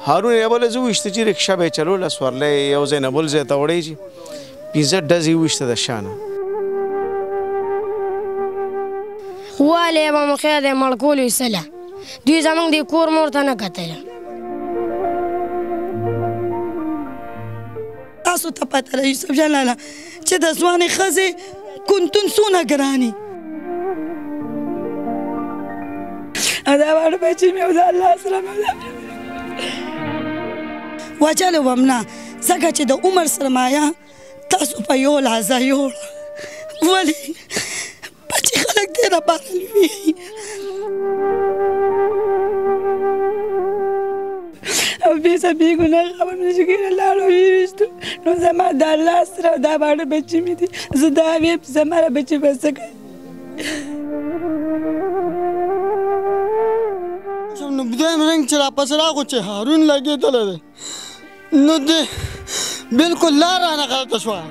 هارون یې بله زه وویشته چې رکشه به یې چلوله، سورلی یې یو ځای نه بل ځای ته وړی چې 5 ډزې یې وویشته د شا نه. والې به مو خیر دی، مړ کولو یې سله. دوی زموږ د کور مور ته نه کتل. تاسو ته پته ده یوسف جان لالا چې د ځوانې ښځې کونتون څونه ګراني. دا واړه بچي مې او د الله سره مې وجلې وم نه، ځکه چې د عمر سرمایه تاسو په یو لحظه یوړه. ولې بچي خلک دې لپاره لویږي. او بې بېګناه خبر مې چې کېنه لاړو ویشتو. نو زما د الله سره دا واړه بچي مې دي، زه دا ویم چې زما بچي به څه کوي. نو دویم رنګ چې راپسې راغو چې هارون لګېدلی دی، نو دې بالکل لار رانه غلطه شوه.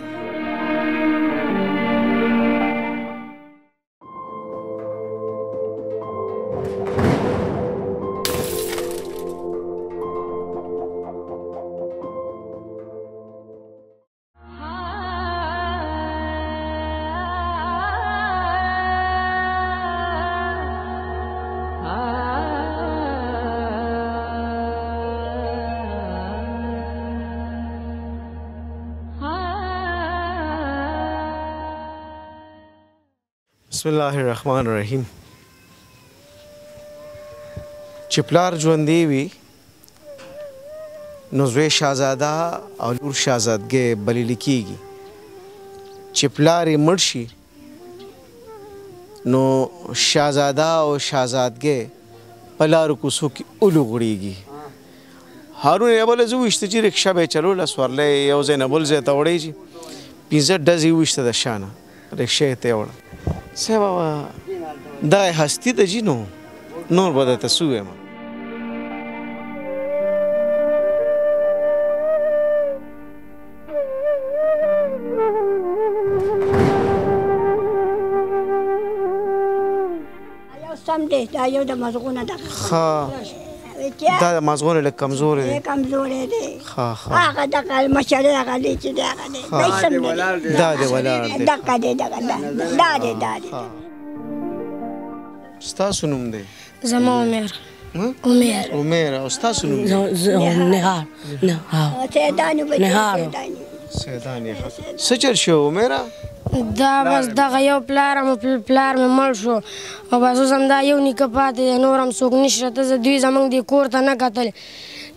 بسم الله الرحمن الرحیم. چې پلار ژوندی وي نو زوی شاهزاده او لور شاهزادګۍ بلل کېږي. چې پلار یې مړ شي نو شاهزاده او شاهزادګۍ په لارو کوڅو کې ولوغړېږي. هارون یې بله زه وویشته چې رکشه به یې چلوله، سورلی یې یو ځای نه بل ځای ته وړی چې 5 ډزې یې وویشته د شا نه، رکشه یې ته یوړه. صاحب دا هستی ده جي، نو نور به درته څه ووایم. سم دی، دا یو د مزغونه دغه. ښه، دا د مازغونه لږ کمزوری دی. کمزوری دی. ښه ښه. هغه دغه مشره هغه دی چې دی هغه دی. دی سم دی. دا دی ولاړ دی. دغه دی، دغه دا دی، دا دی. ستاسو نوم دی؟ زما عمر. عمر. عمر. او ستاسو نوم دی؟ نهار. نهار. نهار. سیدان یې. څه چل شو عمره؟ دا بس دغه یو پلار مو پلار مې مړ شو او بس اوس همدا یو نیکه پاتې دی، نور هم څوک نشته. ته دوی زموږ دې کور ته نه کتل،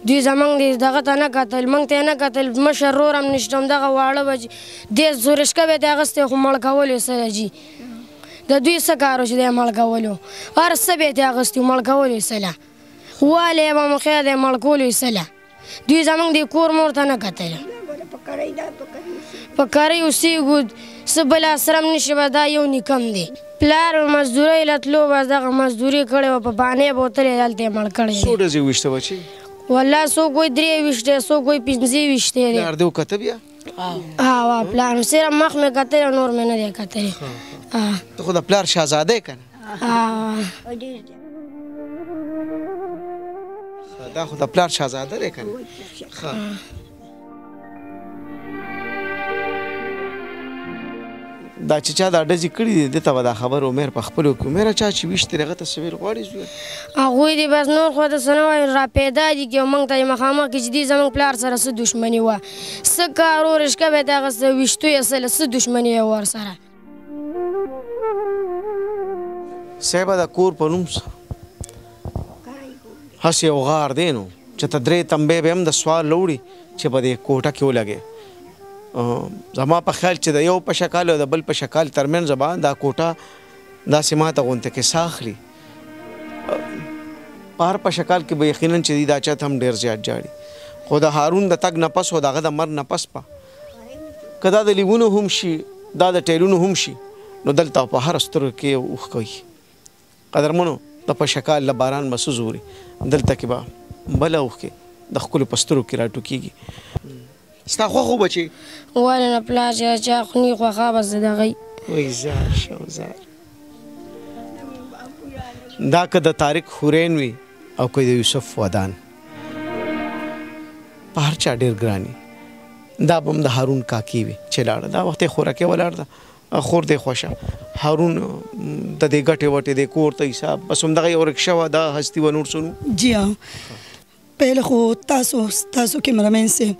دوی زموږ دې دغه ته نه کتل، موږ ته یې نه کتل. مشر ورور هم نشته، همدغه واړه بچي دې سورشکه به یې ترې اخیستی خو مړ کولو یې سره جي. د دوی څه کار و چې دی مړ کولو؟ هر څه به یې ترې اخیستي مړ کولو یې سله. والې به مو خیر دی، مړ کولو یې سله. دوی زموږ دې کور مور ته نه کتل. په کرۍ اوسېږو، څه بل اسره هم نشي، بس دا یو نیکم دی. پلار به مزدورۍ له تلو، بس دغه مزدوري کړې وه، په بانې به وتلی، هلته یې مړ کړی. څو ډزې وویشته بچي؟ والله څوک وایي 3 ویشتی، څوک وایي 5 ویشتی دی. پلار دې وکته بیا؟ ها پلار مې صرف مخ مې کتلی، نور مې نه دی کتلی. ته خو د پلار شاهزاده یې که نه؟ دا خو د پلار شاهزاده دی که نه؟ ښه. دا چې چا دا ډزې کړې دي، ده ته به دا خبر عمر په خپلو کړي. عمره چا چې ویشتې هغه ته څه ویل غواړي زویه؟ هغوی دې بس نور خو ته څه نه وایي، را پیدا دي کړي او موږ ته یې مخامخ کړي چې دوی زموږ پلار سره څه دښمني وه، څه کار و، رشکه به یې ترې اخیسته، ویشتو یې څه له څه دښمني یې ورسره. صاحبه د کور په نوم هسې یو غار دی، نو چې ته 3 تنبې به هم د سوال له وړي چې په دې کوټه کې ولګې. زما په خیال چې د یو په شکال او د بل په شکال ترمنځ به دا کوټه داسې ماته غونته کې ساه اخلي. په هر په شکال کې به یقینا چې دا چت هم ډېر زیات جاړي، خو د هارون د تګ نه پس او د هغه د مرګ نه پس په که دا د لیوونو هم شي، دا د ټیلونو هم شي، نو دلته په هره سترګه کې یو اوښکه وي. قدرمنو د په شکال له باران به څه زوري، دلته کې به بله اوښکې د ښکلو په سترګو کې راټوکېږي. ستا خوښ و بچې؟ ولې نه پلار چې چا خوني خوښه بس د دغه وایي زار شه زار. دا که د طارق حورین وي او که د یوسف ودان. په هر چا ډېر ګران دا به هم د هارون کاکي وي چې لاړه دا وخت یې خورکې ولاړ ده، خور دې خوښه. هارون د دې ګټې وټې د کور ته حساب بس همدغه یو رکشه وه، دا هستي وه، نور څه نو. جی ها، پهله خو تاسو کیمرامین صاحب،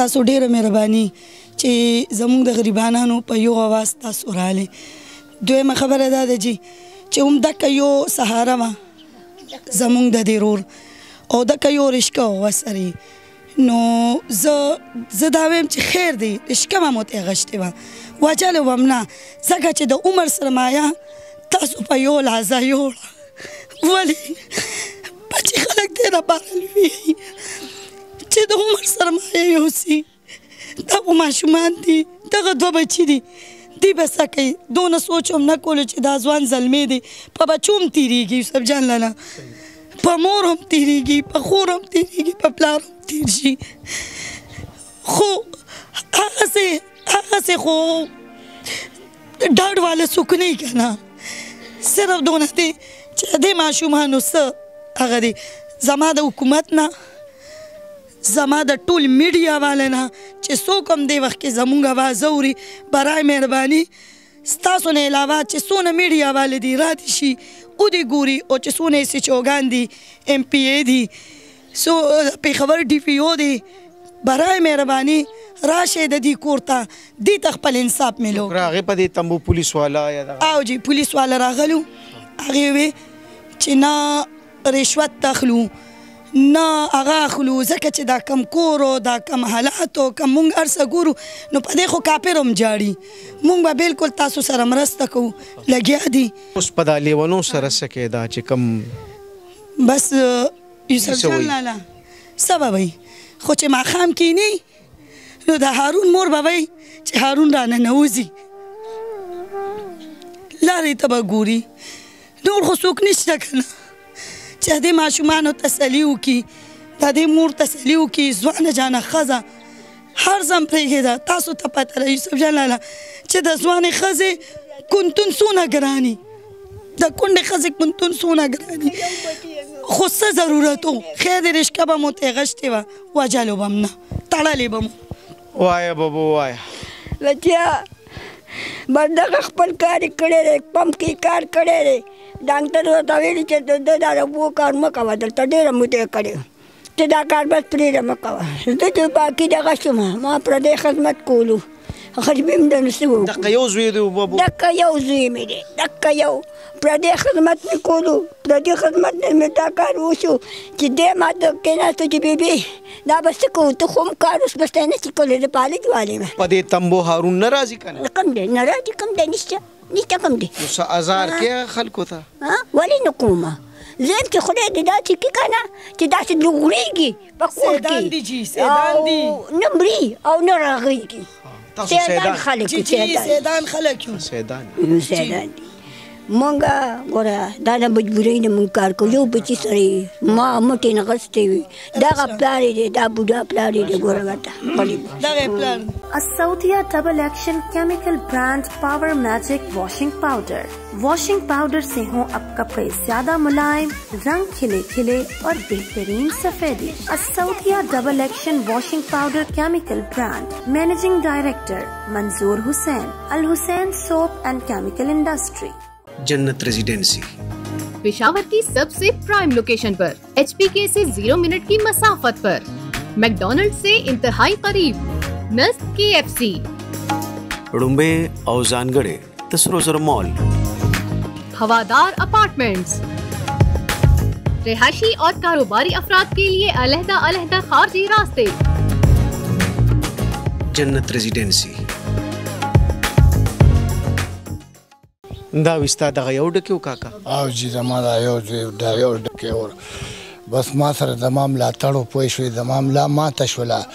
تاسو ډېره مهرباني چې زموږ د غریبانانو په یو اواز تاسو راغلئ. دویمه خبره دا ده جي چې هم دکه یو سهاره وه زموږ د دې رور او دکه یو رشکه وه سرې، نو زه دا وایم چې خیر دی، رشکه به مو ترې اخیستې وه، وژلې وم نه، ځکه چې د عمر سرمایه تاسو په یو لحظه یوړه. ولې بچي خلک دې دپاره لویږي چې د عمر سرمایه یوسي. دا خو ماشومان دي، دغه دوه بچي دي، دی به څه کوي؟ دونه سوچ هم نه کولو چې دا ځوان زلمی دی، په بچو هم تېرېږي یوسف جان لالا، په مور هم تېرېږي، په خور هم تېرېږي، په پلار هم تېر شي. خو هغسې خو ډاډ واله څوک نه وي که نه، صرف دونه دی چې د دې ماشومانو څه هغه دی. زما د حکومت نه، زما د ټول میډیا والا نه چې څوک هم دې وخت کې زموږ اواز اوري، برای مهرباني ستاسو نه علاوه چې څونه میډیا والا دي را دي شي او دې ګوري، او چې څونه ایس ایچ اوګان دي، ایم پي ای دي، څو پېښور ډي پي او دي، برای مهرباني راشئ د دې کور ته، دې ته خپل انصاف میلو. راغی په دې تمبو پولیس والا یا دغه؟ او جي پولیس والا راغلو، هغې وی چې نه رشوت اخلو نه هغه اخلو، ځکه چې دا کم کور او دا کم حالات او کم مونږ هر څه ګورو، نو په دې خو کاپر هم جاړي. مونږ به بالکل تاسو سره مرسته کوو، لګیا دي. اوس په دا لیونو سره څه کېده چې کم بس یوسف جان لالا څه به وایي، خو چې ماښام کښېني نو د هارون مور به وایي چې هارون رانه ننوځي، لارې ته به ګوري، نور خو څوک نشته که نه چې د دې ماشومانو تسلي وکړي، د دې مور تسلي وکړي. ځوانه جانه ښځه هر ځم پرېږده، تاسو ته پته ده یوسف جان لالا چې د ځوانې ښځې کونتون څونه ګراني، د کونډې ښځې کونتون څونه ګراني، خو څه ضرورت و؟ خیر دی، رشکه به مو ترې اخیستې وه، وژلو به هم نه، تړلې به مو. وایه بابا وایه. بچیا بس دغه خپل کار یې کړی دی، پمپ کې کار کړی دی. ډاکټر ورته ویلي چې د ده دا د اوبو کار مه کوه، دلته ډېره موده یې کړې، ته دا کار بس پرېږده مه کوه. زه چې باقي دغه شوم، ما پردی خدمت کولو، خدمت مې د نو څه وکړو. دقه یو زوی دی بابو؟ دقه یو زوی مې دی، دقه یو پردی خدمت مې کولو، پردی خدمت نه مې دا کار وشو چې دی ما ته کښېناستو چې بیبي دا به څه کوو، ته خو هم کار اوس بس نه شي کولی، زه پالج والي یم. په دې تمبو هارون نه راځي که نه؟ کوم دی نه راځي، کوم دی نشته، نشته کوم دی. نو څه ازار کې خلکو ته؟ ولې نه کومه؟ زه یم چې خدای دې داسې کړي که نه چې داسې لوغړېږي په کور کې، سیدان دي جي، سیدان دي، نه مري او نه راغېږي. تاسو سیدان خلک یو، سیدان خلک یو، سیدان دي. مونږ ګوره دا د مجبورۍ نه مونږ کار کوو، یو بچي سره ما مټې نغښتې وي، دغه پلار یې دی، دا بوډا پلار یې دی، ګوره ورته دغه پلار. Saudia double action chemical brand power magic washing powder. Washing powder से हो अब कपड़े ज्यादा मुलायम, रंग खिले खिले और बेहतरीन सफेदी. Saudia double action washing powder chemical brand. Managing director Manzoor Hussain, Al Hussain soap and chemical industry. Jannat residency Peshawar की सबसे प्राइम लोकेशन पर, एचपीके से 0 मिनट की मसाफत पर, मैकडोनल्ड से इंतहाई करीब, नस्त KFC, रुम्बे और जानगड़े तसरो मॉल, हवादार अपार्टमेंट्स, रिहायशी और कारोबारी अफराद के लिए अलहदा अलहदा खारजी रास्ते. जन्नत रेजिडेंसी. دا وستا دغه یو ډکه کاکا؟ او جی زما دا یو زوی دا یو ډکه ور، بس ما سره زما ملاتړ و، پوه شوې، زما ملا ماته شوله.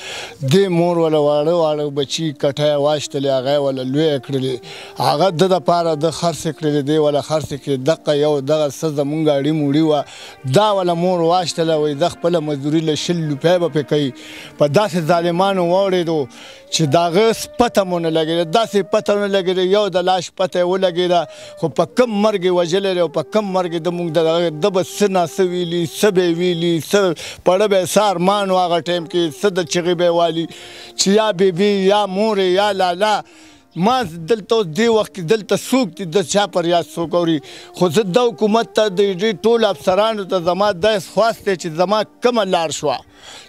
دې مور وله واړه واړه بچي کټه یې واشتلې، هغه یې وله لویه کړلې، هغه ده دپاره ده خرڅې کړلې، دې وله خرڅې کړې. دقه یو دغه څه زمونږ اړي موړي وه، دا وله مور واشتله، وایي ده خپله مزدوري له 20 روپۍ به پرې کوي. په داسې ظالمانو واورېدو چې د هغه پته مو نه لګېده، داسې پته نه لګېده، یو د لاش پته یې ولګېده، خو په کم مرګ یې وژلی دی او په کم مرګ یې ده مونږ ده به څه نا څه ویلي، څه به یې ویلي، څه پړه به یې څه ارمان و هغه ټایم کې، څه د چغې به یې والي چې یا بیبي یا مورې یا لالا. ما دلته اوس دې وخت کې دلته څوک دي د چا پر یاد څوک اوري؟ خو زه د حکومت ته د دې ټولو افسرانو ته زما دا خواست دی چې زما کومه لار شوه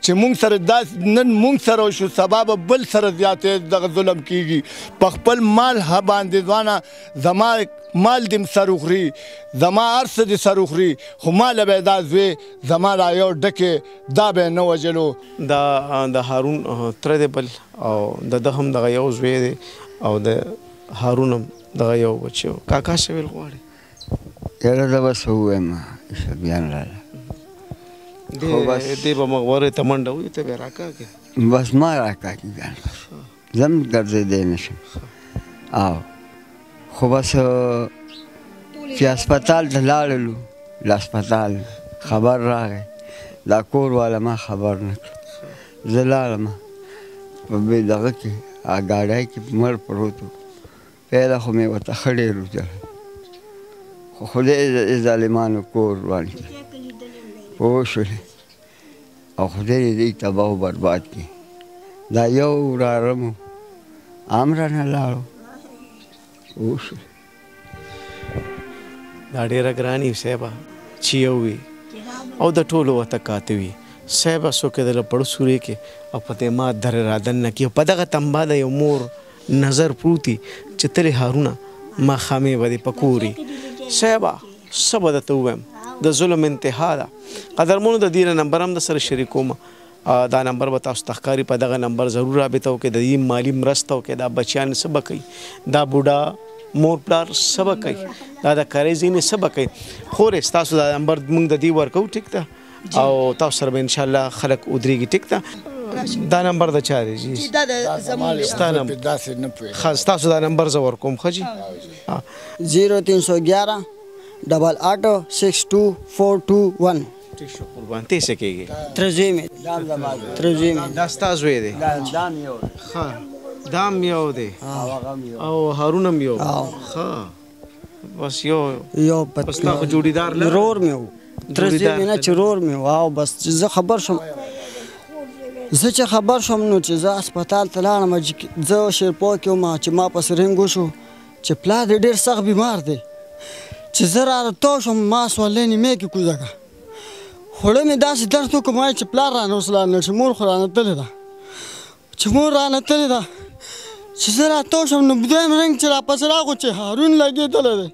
چې مونږ سره داسې نن مونږ سره وشو، سبا به بل سره زیاتې دغه ظلم کېږي. په خپل مال باندې ځوانه زما مال دې سر وخوري، زما هر څه دې سر وخوري، خو ما له به یې دا زوی زما دا یو ډکې دا به یې نه وژلو. دا د هارون تره دی بل، او د ده هم دغه یو زوی دی، او د هارون هم دغه یو بچی و. کاکا څه ویل غواړي؟ یاره زه به څه ووایم بیان راله. دې به مقبرې ته منډه وهي، ته به یې راکاږې؟ بس ما راکاږي بیان، زه هم ګرځېدی نه شم. او خو بس چې هسپتال ته لاړلو، له هسپتال خبر راغی، دا کور والا ما خبر نه کړ. زه لاړم په بې دغه کې ګاډی کې مړ پروت و. پیله خو مې ورته ښه ډېر وژړل، خو خدای د ظالمانو کور وران کړي، پوه شولې، او خدای دې دوی تباه و برباد کړي. دا یو وراره مو هم رانه لاړو، پوه شولې. دا ډېره ګراني صاحبه چې یو وي او د ټولو ورته کاته وي صاحبه، څوک یې د له پړو سورې کې او په دې ما درې رادننه کړي، او په دغه تنبا د یو مور نظر پروت وي چې تلې هارونه ماښامې به دې په کور وي. صاحبه څه به درته ووایم، د ظلم انتها ده. قدرمنو د دې نمبر هم در سره شریکوم، دا نمبر به تاسو ته ښکاري، په دغه نمبر ضرور رابطه وکړئ، د دې مالي مرسته وکړئ. دا بچیان څه به کوي، دا بوډا مور پلار څه به کوي، دا د کرۍ ځینې څه به کوي. خورې ستاسو دا نمبر موږ د دې ورکوو، ټیک ده، او تاسو سره به انشاءالله خلک ودرېږي، ټیک ده. دا نمبر د چا دی جي؟ ستا نمبر ښه، ستاسو دا نمبر زه ورکوم. ښه جي، 0311 88 62 421. ټیک شو قربان. ته څه کېږې؟ تره زوی مې. تره زوی مې. دا ستا زوی دی؟ ښه، دا هم یو دی او هارون هم یو. ښه، بس یو یو بس تا خو جوړیدار لرې؟ ورور مې و، تره زوی مې نه چې ورور مې و. او بس چې زه خبر شوم، زه چې خبر شوم نو چې زه هسپتال ته لاړم، زه شیرپو کې وم، چې ما پسې رنګ وشو چې پلار دې ډېر سخت بیمار دی. چې زه راتاو شوم، ما سوالۍ نیمې کې کوزه کړه، خوړه مې داسې درد وکړ، ما چې پلار رانه اوس لاړ نه شي، مور خو رانه تللې ده، چې مور رانه تللې ده. چې زه راتاو شوم نو دویم رنګ چې راپسې راغو چې هارون لګېدلی دی،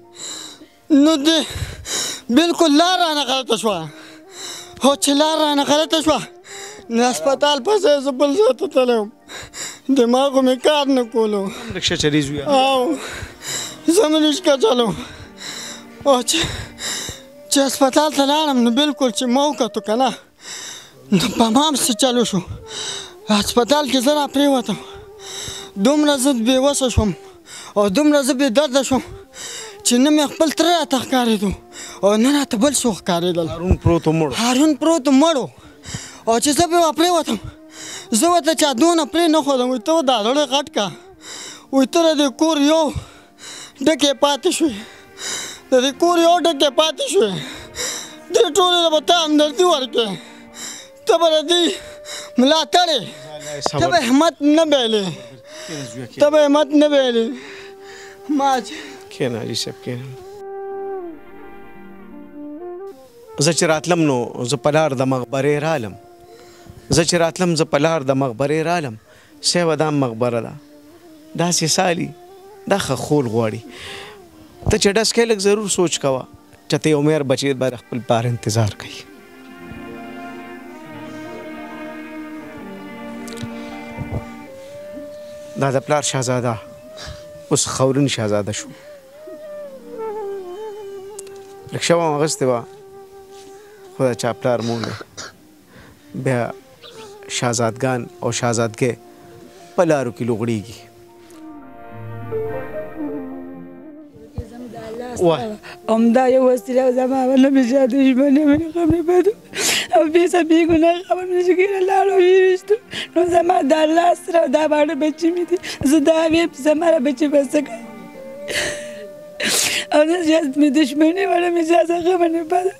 نو دې بالکل لار رانه غلطه شوه. هو چې لار رانه غلطه شوه، نو هسپتال پسې زه بل ځای ته تللی وم، دماغو مې کار نه کولو. رکشه چلیږي زویه؟ او زه مې رکشه چلوم. او چې هسپتال ته لاړم نو بالکل چې ما وکتو که نه، نو په ما هم څه چلو شو. هسپتال کې زه را پرېوتم، دومره زه بې وسه شوم او دومره زه بې درده شوم چې نه مې خپل تره راته ښکارېدو او نه راته بل څوک ښکارېدل. هارون پروت و مړ. هارون پروت و مړ و. او چې زه پرې راپرېوتم، زه ورته چا دونه پرې نه ښودم، وایي ته دا زړه غټ که، وایي ته د دې کور یو ډکې پاتې شوې، د دې کور یو ډکې پاتې شوې، دې ټولو ته به ته همدردي ورکړې، ته به د دې ملاتړې، ته به همت نه بایلې، ته به همت نه بایلې. ما چې کښېنه حاجي صاحب کښېنه. زه چې راتلم نو زه په لار د مقبرې رالم، زه چې راتلم زه په لار د مقبرې رالم. صاحبه دا مقبره ده، داسې سالي دا ښه خول غواړي. ته چې ډس کوې لږ ضرور سوچ کوه چې ته یو مېر بچی به د خپل پلار انتظار کوي. دا د پلار شهزاده اوس خورین شهزاده شو. رکشه به هم اخیستې وه، خو د چا پلار مور دی. بیا شهزادګان او شهزادګۍ په لارو کې لوغړېږي. همدا یو وسیله زما نه مې چا دښمني مې خبرې بدو او بې څه بې ګناه خبر مې چې کېنه لاړو ویشتو. نو زما د الله سره دا واړه بچي مې دي، زه دا ویم زما بچي به څه کوي. او نه چې مې دښمني وله مې چا څه خبر نه بده.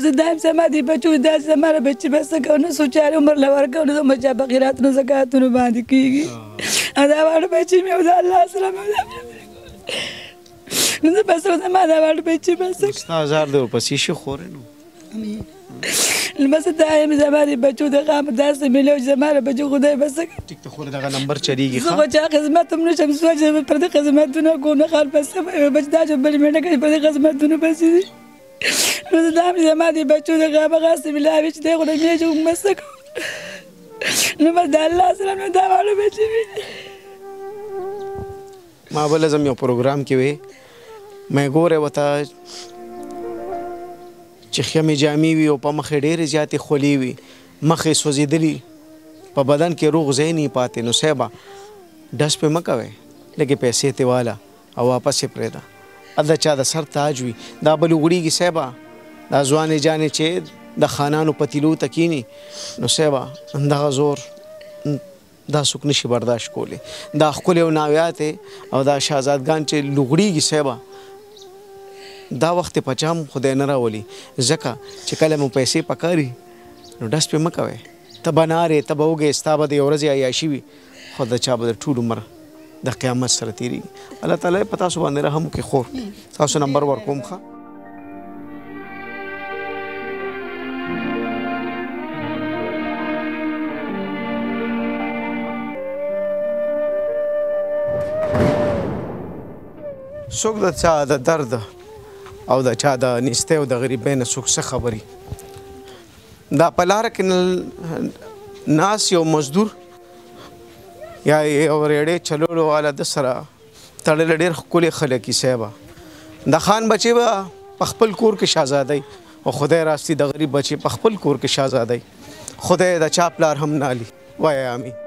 زه دا یم زما د بچو دا زما له بچي به څه کوم، نه څو چارې عمر له ورکوم، نه زما چا په خیراتونو زکاتونو باندې کېږي. دا واړه بچي مې او د الله سره مې نو زه بس زما دا واړه بچي به څه ستا ازار دې ورپسې شي خورې. نو امین. بس دا یم زما د بچو د غم داسې ملو چې زما له بچو خدای بس ټیک ته خورې دغه نمبر چلیږي. زه خو چا خدمت هم نه شم سوچ، پر دې خدمتونه کوم نه خال بس بچ دا چې بلې مې نه کوي پر دې خدمتونه بس دي. نو زه دا یم زما د بچو د غم غاستې ملاوي چې دی خو د میاشتې موږ بس څه کوو. نو بس د الله سره نو دا واړه بچي مې. ما بل ځم یو پروګرام کې وي مې ګوره ورته چې خیمې جامې وي او په مخ یې ډېرې زیاتې خولې وي، مخ یې سوځېدلي، په بدن کې روغ ځای نه پاتې. نو صاحبه ډس پې مه کوئ، لږې پیسې ترې واله او واپس یې پرېږده. د چا د سر تاج وي دا به لوغړېږي صاحبه. دا ځوانې جانې چې د خانانو په تیلو ته کښېني نو صاحبه دغه زور دا څوک نشي برداشت کولی. دا ښکلې او ناویاتې او دا شهزادګان چې لوغړېږي صاحبه دا وخت په چا هم خدای نه راولي، ځکه چې کله مو پیسې پکاري نو ډس پې مه کوئ. ته به نارې، ته به وږی، ستا به د یو ورځې عیاشي وي، خو د چا به د ټول عمر د قیامت سره تېرېږي. الله تعالی په تاسو باندې رحم وکړي. خور تاسو نمبر ورکوم. ښه څوک د چا د درد او د چا د نیستۍ او د غریبۍ نه څوک څه خبري. دا په لاره کې ناس یو مزدور یا یو ریړې چلولو والا د سره تړلی ډېر ښکلي خلک یې صاحبه. د خان بچی به په خپل کور کې شهزادی او خدای راستي د غریب بچی په خپل کور کې شهزادی. خدای د چا پلار هم نه علي. وایه امین.